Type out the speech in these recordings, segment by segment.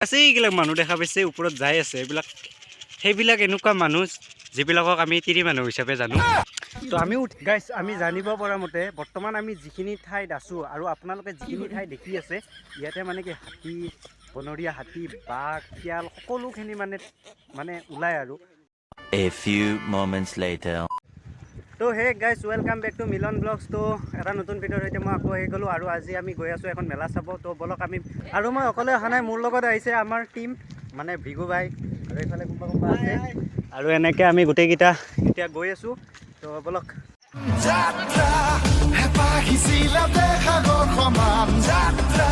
আছে। এইবিলাক মানুহ দেখা পাইছে, ওপৰত যাই আছে। এইবিলাক সেইবিলাক এনেকুৱা মানুহ যিবিলাকক আমি তিৰি মানুহ হিচাপে জানো। তো আমিও গাইছ, আমি জানিব পৰা মতে বৰ্তমান আমি যিখিনি ঠাইত আছোঁ আৰু আপোনালোকে যিখিনি ঠাই দেখি আছে, ইয়াতে মানে কি হাতী, বনৰীয়া হাতী, বাঘ, শিয়াল সকলোখিনি মানে মানে ওলায় আৰু। A few moments later. তো hey guys, welcome back to Milan Vlogs। তো এটা নতুন ভিডিঅ'ৰ সৈতে মই আকৌ আহি গ'লোঁ আৰু আজি আমি গৈ আছোঁ এখন মেলা চাব। তো ব'লক আমি। আৰু মই অকলে অহা নাই, মোৰ লগত আহিছে আমাৰ টীম, মানে ভৃগু ভাই আৰু এইফালে কোনোবা কোনোবা আছে আৰু এনেকৈ আমি গোটেইকেইটা এতিয়া গৈ আছোঁ। তো ব'লক। যাত্ৰা হেঁপাহিছিলা সাগৰ সমান, যাত্ৰা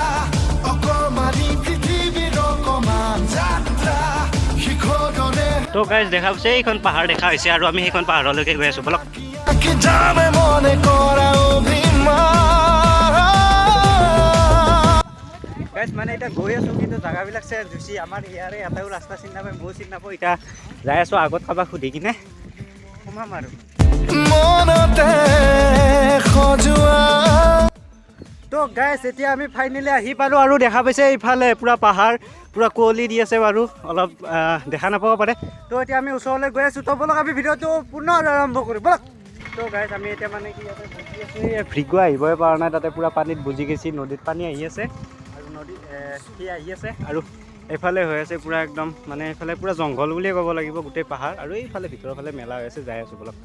অকমানি পৃথিৱীৰ অকমান, যাত্ৰা শিখৰে। তো গাইজ, দেখা পাইছে, এইখন পাহাৰ দেখা হৈছে আৰু আমি সেইখন পাহাৰলৈকে গৈ আছোঁ। ব'লক। কি যামে মনে কৰা অভিমান। গাইজ, মানে এতিয়া গৈ আছোঁ, কিন্তু জেগাবিলাক চেঞ্জ হৈছে। আমাৰ ইয়াৰে এটাও ৰাস্তা চিনি নাপায়, ময়ো চিনি নাপাওঁ। এতিয়া যাই আছোঁ, আগত কাৰোবাক সুধি কিনে সোমাম আৰু। মনতে সজোৱা। তো গাইজ, এতিয়া আমি ফাইনেলি আহি পালোঁ আৰু দেখা পাইছে, এইফালে পূৰা পাহাৰ, পূৰা কুঁৱলী দি আছে বাৰু, অলপ দেখা নাপাব পাৰে। তো এতিয়া আমি ওচৰলৈ গৈ আছোঁ। তো ব'লক, আমি ভিডিঅ'টো পুনৰ আৰম্ভ কৰোঁ, ব'লক। তো গাইজ, আমি এতিয়া মানে কি ইয়াতে বহি আছোঁ। এই ভৃগু আহিবই পৰা নাই, তাতে পূৰা পানীত বুজি গৈছে। নদীত পানী আহি আছে আৰু নদী সি আহি আছে আৰু এইফালে হৈ আছে পূৰা একদম, মানে এইফালে পূৰা জংঘল বুলিয়ে ক'ব লাগিব, গোটেই পাহাৰ আৰু এইফালে ভিতৰৰ ফালে মেলা হৈ আছে। যাই আছোঁ, ব'লক।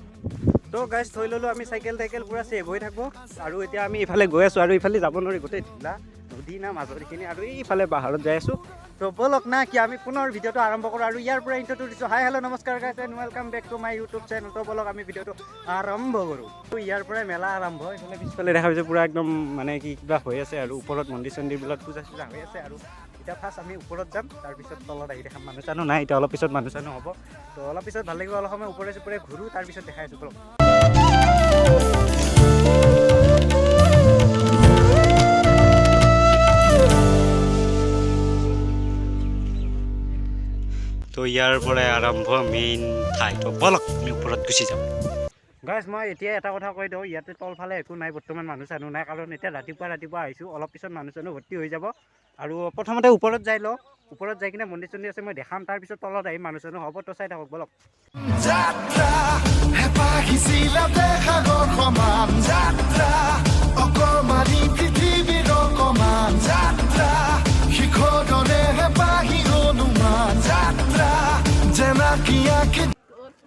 তো গাইজ, থৈ ল'লোঁ আমি চাইকেল টাইকেল, পূৰা ছেভ হৈ থাকোঁ। আৰু এতিয়া আমি ইফালে গৈ আছোঁ আৰু ইফালে যাব নোৱাৰি, গোটেই ঢিলা নদী না মাজৰ এইখিনি আৰু এইফালে পাহাৰত যাই আছোঁ। তো ব'লক না কি আমি পুনৰ ভিডিঅ'টো আৰম্ভ কৰোঁ আৰু ইয়াৰ পৰা ইণ্ট্ৰটো দিছোঁ। হাই, হেল্ল', নমস্কাৰ guys and welcome back to my YouTube channel। তো ব'লক, আমি ভিডিঅ'টো আৰম্ভ কৰোঁ। তো ইয়াৰ পৰাই মেলা আৰম্ভ। এইফালে পিছফালে দেখা পাইছে, পূৰা একদম মানে কি কিবা হৈ আছে আৰু ওপৰত মন্দিৰ চন্দিৰবিলাক পূজা চূজা হৈ আছে। আৰু এতিয়া ফাৰ্ষ্ট আমি ওপৰত যাম, তাৰপিছত তলত আহি দেখাম। মানুহ চানুহ নাই এতিয়া, অলপ পিছত মানুহ চানুহ হ'ব। তো অলপ পিছত ভাল লাগিব। অলপ সময় ওপৰে চোপৰে ঘূৰোঁ, তাৰপিছত দেখাই আছোঁ, ব'লক। তো ইয়াৰ পৰাই আৰম্ভ মেইন ঠাই। তো ব'লক, আমি ওপৰত গুচি যাওঁ। গাইজ, মই এতিয়া এটা কথা কৈ দিওঁ, ইয়াতে তলফালে একো নাই বৰ্তমান, মানুহ চানুহ নাই, কাৰণ এতিয়া ৰাতিপুৱা ৰাতিপুৱা আহিছোঁ। অলপ পিছত মানুহ চানুহ ভৰ্তি হৈ যাব। আৰু প্ৰথমতে ওপৰত যাই লওঁ। ওপৰত যাই কিনে মন্দিৰ চন্দিৰ আছে, মই দেখাম। তাৰপিছত তলত আহিম, মানুহ চানুহ হ'ব। তো চাই থাকক, ব'লক। যাত্ৰা হেঁপাহিছিলা সাগৰ সমান, যাত্ৰা অকমানি পৃথিৱীৰ অকমান, যাত্ৰা শিখৰে হেঁপাহি অনুমান, যাত্ৰা জেনাকি আঁকি।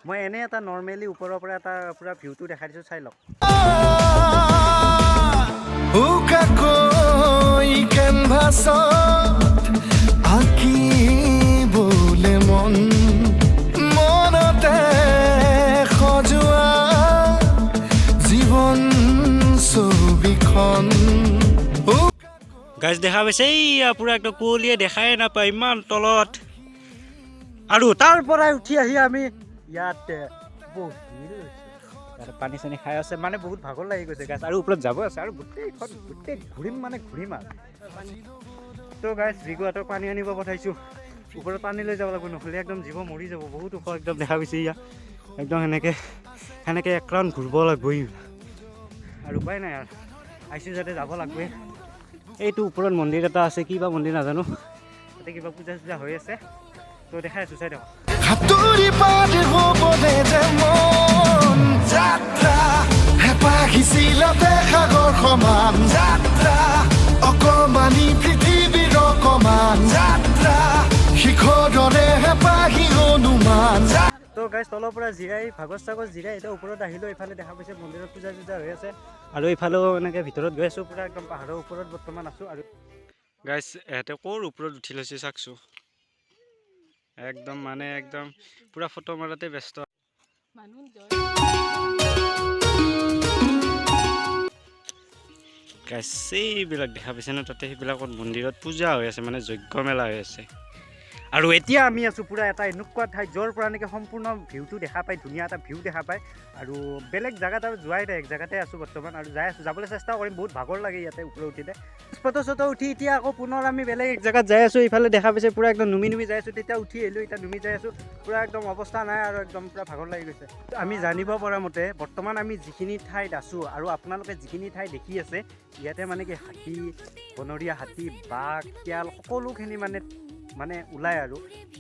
মই এনেই এটা নৰ্মেলি ওপৰৰ পৰা এটা পূৰা ভিউটো দেখাই দিছোঁ, চাই লওক। উকাকৈ কেনভাছত আঁকিবলে মন, মনতে সজোৱা জীৱন ছবিখন। গাইজ, দেখা পাইছে, এইয়া পূৰা একদম কুঁৱলীয়ে দেখাই নাপায় ইমান তলত। আৰু তাৰ পৰাই উঠি আহি আমি ইয়াতে বহি লৈছোঁ। তাতে পানী চানী খাই আছে। মানে বহুত ভাগৰ লাগি গৈছে গাইজ, আৰু ওপৰত যাব আছে আৰু গোটেইখন গোটেই ঘূৰিম, মানে ঘূৰিম আৰু। তো গাইজ, ভৃগুহঁতক পানী আনিব পঠাইছোঁ। ওপৰত পানী লৈ যাব লাগিব, নহ'লে একদম জীৱ মৰি যাব। বহুত ওখ একদম, দেখা পাইছে, ইয়া একদম সেনেকৈ সেনেকৈ এক ৰাউণ্ড ঘূৰিব লাগিব আৰু উপায় নাই আৰু, আহিছোঁ যাতে যাব লাগিবই। এইটো ওপৰত মন্দিৰ এটা আছে, কিবা মন্দিৰ নাজানো, তাতে কিবা পূজা চূজা হৈ আছে। তো দেখাই আছোঁ, চাই থাকক। সাঁতুৰি পাৰ হ'বলে যে মন, যাত্ৰা হেঁপাহিছিলা সাগৰ সমান, যাত্ৰা অকমানি পৃথিৱীৰ অকমান, যাত্ৰা শিখৰে হেঁপাহি অনুমান। তো গাইজ, তলৰ পৰা জিৰাই, ভাগৰ চাগৰ জিৰাই এতিয়া ওপৰত আহিলোঁ। এইফালে দেখা পাইছে, মন্দিৰত পূজা চূজা হৈ আছে আৰু এইফালেও এনেকৈ ভিতৰত গৈ আছোঁ। পূৰা একদম পাহাৰৰ ওপৰত বৰ্তমান আছোঁ। আৰু গাইজ, এহেঁতে ক'ৰ ওপৰত উঠি লৈছে চাওকচোন। একদম মানে একদম পূৰা ফটো মাৰাতে ব্যস্ত। মানুহ জয়। গাইজ, এইবিলাক দেখা পাইছে ন, তাতে সেইবিলাকত মন্দিৰত পূজা হৈ আছে, মানে যজ্ঞ মেলা হৈ আছে। আৰু এতিয়া আমি আছোঁ পূৰা এটা এনেকুৱা ঠাইত য'ৰ পৰা নেকি সম্পূৰ্ণ ভিউটো দেখা পায়, ধুনীয়া এটা ভিউ দেখা পায়। আৰু বেলেগ জেগাত আৰু যোৱাই নাই, এক জেগাতে আছোঁ বৰ্তমান আৰু যাই আছোঁ, যাবলৈ চেষ্টা কৰিম। বহুত ভাগৰ লাগে ইয়াতে ওপৰত উঠিলে। ফটো চটো উঠি এতিয়া আকৌ পুনৰ আমি বেলেগ এক জেগাত যাই আছোঁ। ইফালে দেখা পাইছে, পূৰা একদম নুমি নুমি যাই আছোঁ। তেতিয়া উঠি আহিলোঁ, এতিয়া নুমি যাই আছোঁ। পূৰা একদম অৱস্থা নাই আৰু একদম পূৰা ভাগৰ লাগি গৈছে। আমি জানিব পৰা মতে বৰ্তমান আমি যিখিনি ঠাইত আছোঁ আৰু আপোনালোকে যিখিনি ঠাই দেখি আছে, ইয়াতে মানে কি হাতী, বনৰীয়া হাতী, বাঘ, শিয়াল সকলোখিনি মানে মানে ওলায় আৰু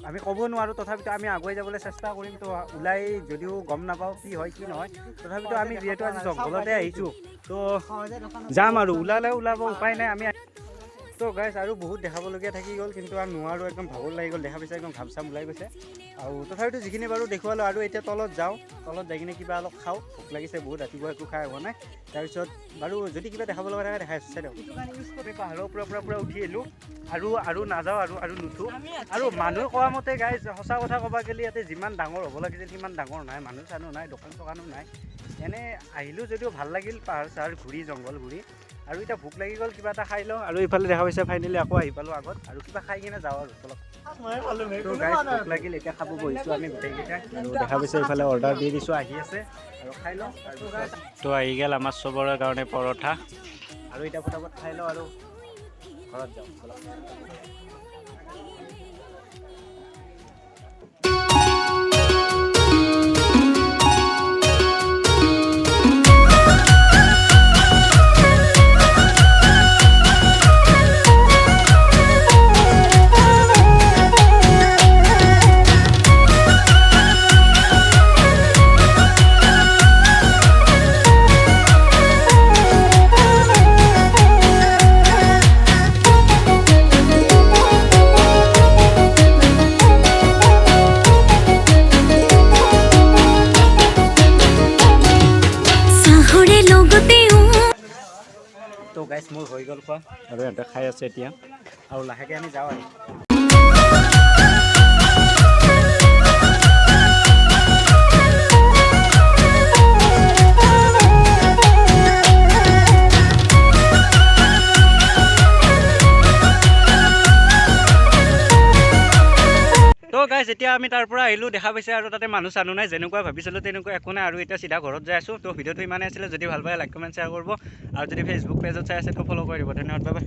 আমি ক'ব নোৱাৰোঁ, তথাপিতো আমি আগুৱাই যাবলৈ চেষ্টা কৰিম। তো ওলাই যদিও গম নাপাওঁ কি হয় কি নহয়, তথাপিতো আমি যিহেতু আজি জংঘলতে আহিছোঁ, তো যাম আৰু ওলালে ওলাব, উপায় নাই আমি। তো গাইছ, আৰু বহুত দেখাবলগীয়া থাকি গ'ল, কিন্তু আৰু নোৱাৰোঁ, একদম ভাগৰ লাগি গ'ল। দেখা পাইছে, একদম ঘাম চাম ওলাই গৈছে। আৰু তথাপিতো যিখিনি বাৰু দেখুৱালোঁ। আৰু এতিয়া তলত যাওঁ, তলত যাই কিনে কিবা অলপ খাওঁ, ভোক লাগিছে বহুত, ৰাতিপুৱা একো খাই হোৱা নাই। তাৰপিছত বাৰু যদি কিবা দেখাব লগা থাকে দেখাই আছোঁ, চাই দিয়ক। আমি পাহাৰৰ ওপৰৰ পৰা পূৰা উঠি আহিলোঁ আৰু আৰু নাযাওঁ আৰু আৰু নুঠো। আৰু মানুহে কোৱা মতে গাইজ, সঁচা কথা ক'ব গ'লে ইয়াতে যিমান ডাঙৰ হ'ব লাগিছিল সিমান ডাঙৰ নাই, মানুহ চানুহ নাই, দোকান চোকানো নাই। এনে আহিলোঁ যদিও ভাল লাগিল পাহাৰ চাহাৰ ঘূৰি, জংঘল ঘূৰি। আৰু এতিয়া ভোক লাগি গ'ল, কিবা এটা খাই লওঁ। আৰু এইফালে দেখা পাইছে, ফাইনেলি আকৌ আহি পালোঁ আগত, আৰু কিবা খাই কিনে যাওঁ আৰু অলপ। তো গাইজ, ভোক লাগিল, এতিয়া খাব বহিছোঁ আমি গোটেইকেইটা। আৰু দেখা পাইছে, এইফালে অৰ্ডাৰ দি দিছোঁ, আহি আছে আৰু খাই লওঁ তাৰপিছত। তো আহি গ'ল আমাৰ চবৰে কাৰণে পৰঠা। আৰু এতিয়া ফটাফট খাই লওঁ আৰু ঘৰত যাওঁ, ব'লক। চাহৰে লগতে তো গাইজ, মোৰ হৈ গ'ল খোৱা আৰু ইহঁতে খাই আছে এতিয়া আৰু লাহেকৈ আমি যাওঁ আৰু। তো গাইজ, এতিয়া আমি তাৰ পৰা আহিলোঁ, দেখা পাইছে, আৰু তাতে মানুহ চানুহ নাই, যেনেকুৱা ভাবিছিলোঁ তেনেকুৱা একো নাই। আৰু এতিয়া চিধা ঘৰত যাই আছোঁ। তো ভিডিঅ'টো ইমানেই আছিলে, যদি ভাল পায় লাইক, কমেণ্ট, শ্বেয়াৰ কৰিব আৰু যদি ফেচবুক পেজত চাই আছে তো ফ'ল' কৰি দিব। ধন্যবাদ, বাই বাই।